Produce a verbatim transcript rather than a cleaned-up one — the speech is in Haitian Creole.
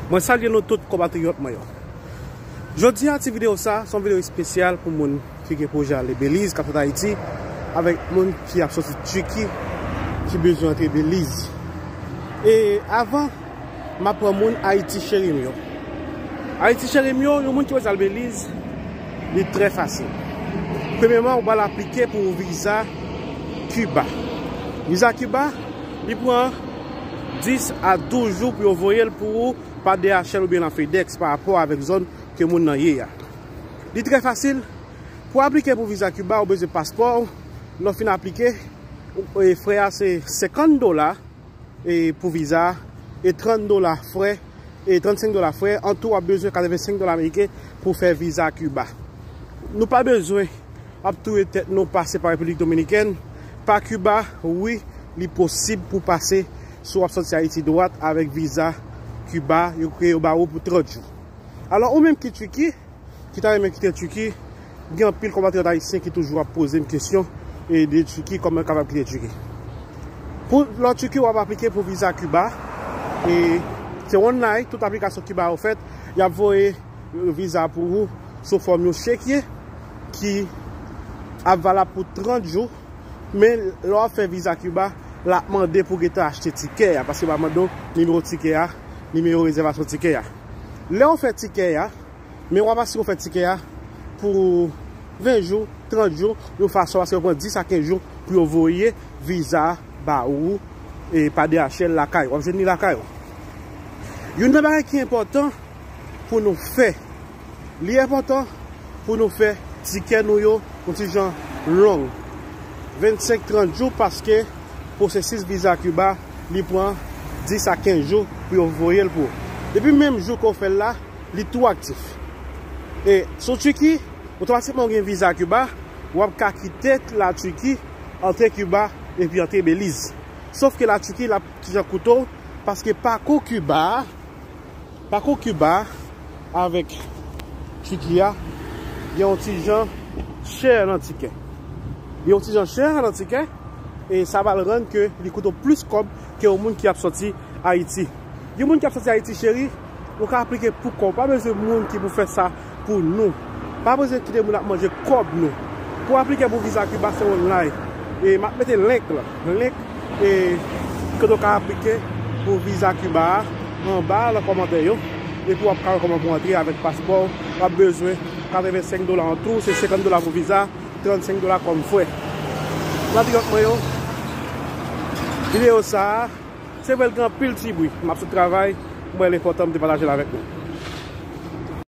Mwen salye nou tout konpatriyòt mwen yo. Jodi a, ti videyo sa, se yon videyo espesyal pou moun ki gen pwojè ale Beliz, k ap sot Ayiti, avèk moun ki ap soti Tiki, ki bezwen antre Beliz. E avan, m ap pran moun Ayiti cheri m yo. Ayiti cheri m yo, yon moun ki bezwen al Beliz, li trè fasil. Premyèman, ou pral aplike pou viza Kiba. Viza Kiba, li pran dis a douz jou pou yo voye l pou ou pa D H L oubyen nan FedEx pa rapò avèk zòn ke moun nan ye a. Li trè fasil. Pou aplike pou viza Kiba, ou bezwen paspò w. Lè w fin aplike, e, frè a se senkant dola, e, pou viza a, e trant dola frè, e trannsenk dola frè. An tou, w ap bezwen katrevensenk dola ameriken pou fè viza Kiba. Nou pa bezwen ap touye tèt nou pase pa Repiblik Dominikèn, pa Kiba. Wi, li posib pou pase si w ap soti Ayiti dwat avèk viza Kiba, yo kreye yo ba ou pou trant jou. Alò, ou menm ki Tiki, ki ta renmen kite Tiki, gen anpil konpatriyòt ayisyen ki toujou ap poze m kesyon, e, de Tiki, kòman yo kapab kite Tiki. Pou lè w Tiki, w ap aplike pou viza Kiba, e se online, tout aplikasyon Kiba yo fèt, y ap voye viza pou ou sou fòm yon chekye ki ap valab pou trant jou, men lè w ap fè viza Kiba, l ap mande pou w gentan achte tikè a, paske l ap mande w nimewo tikè a, nimewo rezèvasyon tikè a. Lè w fè tikè a, men w ap asire w fè tikè a pou ven jou, trant jou, yon fason, paske yo pran dis a kenz jou pou yo voye viza a ba ou, e, pa D H L lakay ou. W ap jwenn li lakay ou. Youn nan bagay ki enpòtan pou nou fè, li enpòtan pou nou fè tikè nou yo yon ti jan long, vennsenk, trant jou, paske pwosesis viza Kiba, li pran dis a kenz jou pou yo voye l pou ou. Depi menm jou ke w fè l la, li tou aktif. E si w Tiki, otomatikman w gen viza Kiba, w ap ka kite la Tiki, antre Kiba, epi antre Beliz. Sof ke la Tiki, l ap ti jan koute w, paske pakou Kiba a, pakou Kiba a avèk Tiki a, gen yon ti jan chè nan tikè. Gen yon ti jan chè nan tikè, e sa va rann ke li koute w plis kòb ke yon moun ki ap soti Ayiti. Yon moun ki ap soti Ayiti, cheri, ou ka aplike pou kò w. Pa bezwen moun ki pou fè sa pou nou. Pa bezwen kite moun ap manje kòb nou. Pou aplike pou viza Kiba, se online. E m ap mete link la. Link, e, kote w ka aplike pou viza Kiba a anba nan kòmantè yo. Epi w ap ka wè kòman pou antre avèk paspò w. W ap bezwen katrevensenk dola an tou, se senkant dola pou viza, trannsenk dola kòm frè. Konpatriyòt mwen yo, videyo sa a, se vre l gen anpil ti bri. M ap sot travay, m wè l enpòtan m te pataje l avèk nou.